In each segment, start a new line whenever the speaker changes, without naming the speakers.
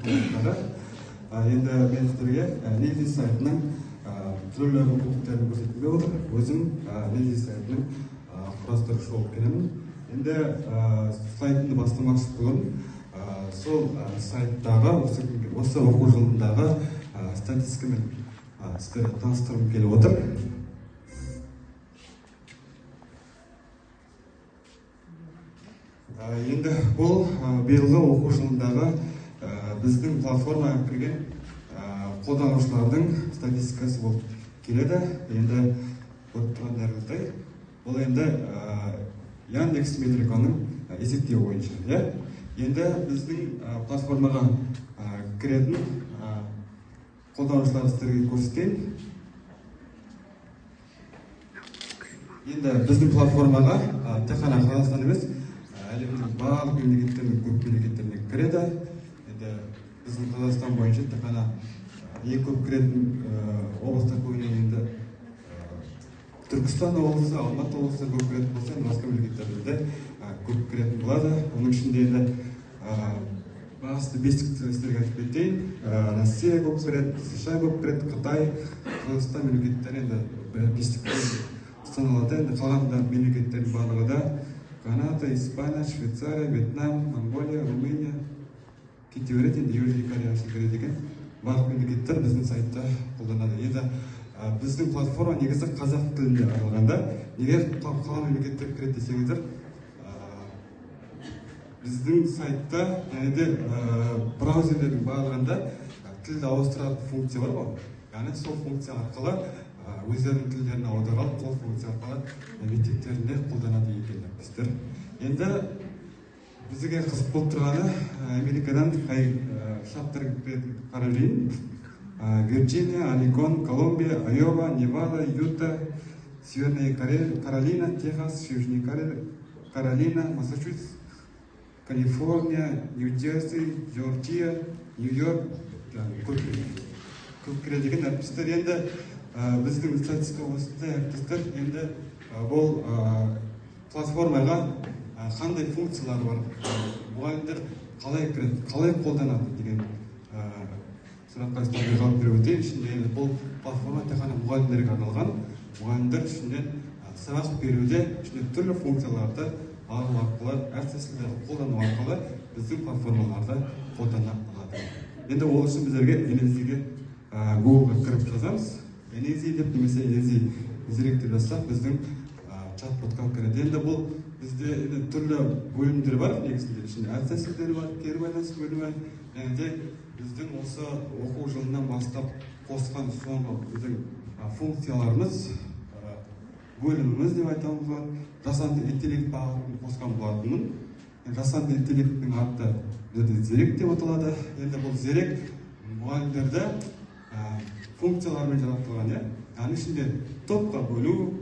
директоры. Енді мен сіздерге Нези сайтының түрлі мүмкіндіктерін көрсеткім келіп отыр. Өзім Нези сайтының құрастырушысы болып келемін. Енді сайтымды бастамақшы бүгін сол сайттағы осы оқу жылындағы статистикамен сіздерді таныстырғым келіп отыр. Енді бұл биылғы оқу жылындағы біздің платформаға кірген қолданушылардың статистикасы болып келеді. Енді көріп тұрғандарыңыздай, бұл енді Яндекс Метриканың есептеуі бойынша. Енді біздің платформаға кіретін қолданушыларды сіздерге көрсетейін. Енді біздің платформаға тек қана Қазақстан емес, әлемнің барлық мемлекеттерінің көп мемлекеттеріне кіреді. Енді біздің Қазақстан бойынша тек қана ең көп кіретін облыстар көбіне енді Түркістан облысы, Алматы облысы көп кіретін болса, енді басқа мемлекеттерде де көп кіретін болады. Оның ішінде енді басты бестікті сіздерге айтып кетейін. Россия көп кіреді, США көп кіреді, Қытай, Қазақстан мемлекеттері енді бестікте саналады. Енді қалған да мемлекеттердің барлығы да Канада, Испания, Швейцария, Вьетнам, Монголия, Румыния кете береді. Енді Южный Корея кіреді екен. Барлық мемлекеттер біздің сайтта қолданады. Енді біздің платформа негізі қазақ тілінде арналғанда, неге қалған мемлекеттер кіреді десеңіздер, біздің сайтта және де браузерлердің барлығында тілді ауыстыратын функция бар ғой. Яғни сол функция арқылы өздерінің тілдерін аударып алып, сол функция арқылы мектептерінде қолданады екен әріптестер. Енді бізге қызық болып тұрғаны, Америкадан қай штаттар кіретінін қарап жейін. Вирджиния, Орегон, Колумбия, Айова, Невада, Юта, Северная Каролина, Техас, Южная Каролина, Массачусетс, Калифорния, Нью-Джерси, Джорджия, Нью-Йорк, көп кіреді екен әріптестер. Енді біздің статистика осындай әріптестер. Енді бұл платформаға қандай функциялар бар, мұғалімдер қалай кіреді, қалай қолданады деген сұраққа сіздерге жауап беріп өтейін. Ішінде енді бұл платформа тек қана мұғалімдерге арналған. Мұғалімдер ішінен сабақ беруде ішінде түрлі функцияларды алу арқылы, әр тәсілдерді қолдану арқылы біздің платформаларды қолдана алады. Енді ол үшін біздерге Незиге Google-ға кіріп жазамыз. Нези деп немесе Нези Зерек деп жазсақ, біздің чат-ботқа кіреді. Енді бұл бізде енді түрлі бөлімдер бар, негізінде ішінде әр тәсілдері бар, кері байланыс бөлімі, және де біздің осы оқу жылынан бастап қосқан соңғы біздің функцияларымыз, бөліміміз деп айтамыз болады. Жасанды интеллект бағытын қосқан болатынмын. Жасанды интеллекттің аты бізде Зерек деп аталады. Енді бұл Зерек мұғалімдерді функциялармен жаратылған, иә? Яғни ішінде топқа бөлу,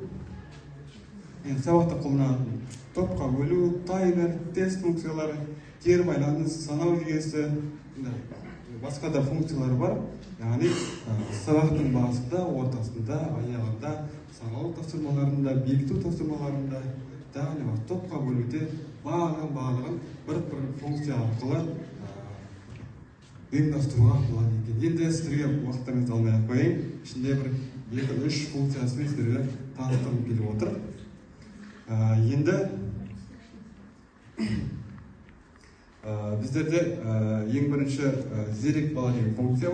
енді сабақта қолданатын топқа бөлу, таймер, тест функциялары, кері байланыс, санау жүйесі, басқа да функциялары бар. Яғни сабақтың басында, ортасында, аяғында, санау тапсырмаларында, бекіту тапсырмаларында, яғни топқа бөлуде барлығын бір-бір функция арқылы ұйымдастыруға болады екен. Енді сіздерге уақыттарыңызды алмай ақ қояйын. Ішінде бір 2-3 функциясымен сіздерге таныстырғым келіп отыр. Енді біздерде ең бірінші Зерек бала деген функция бар.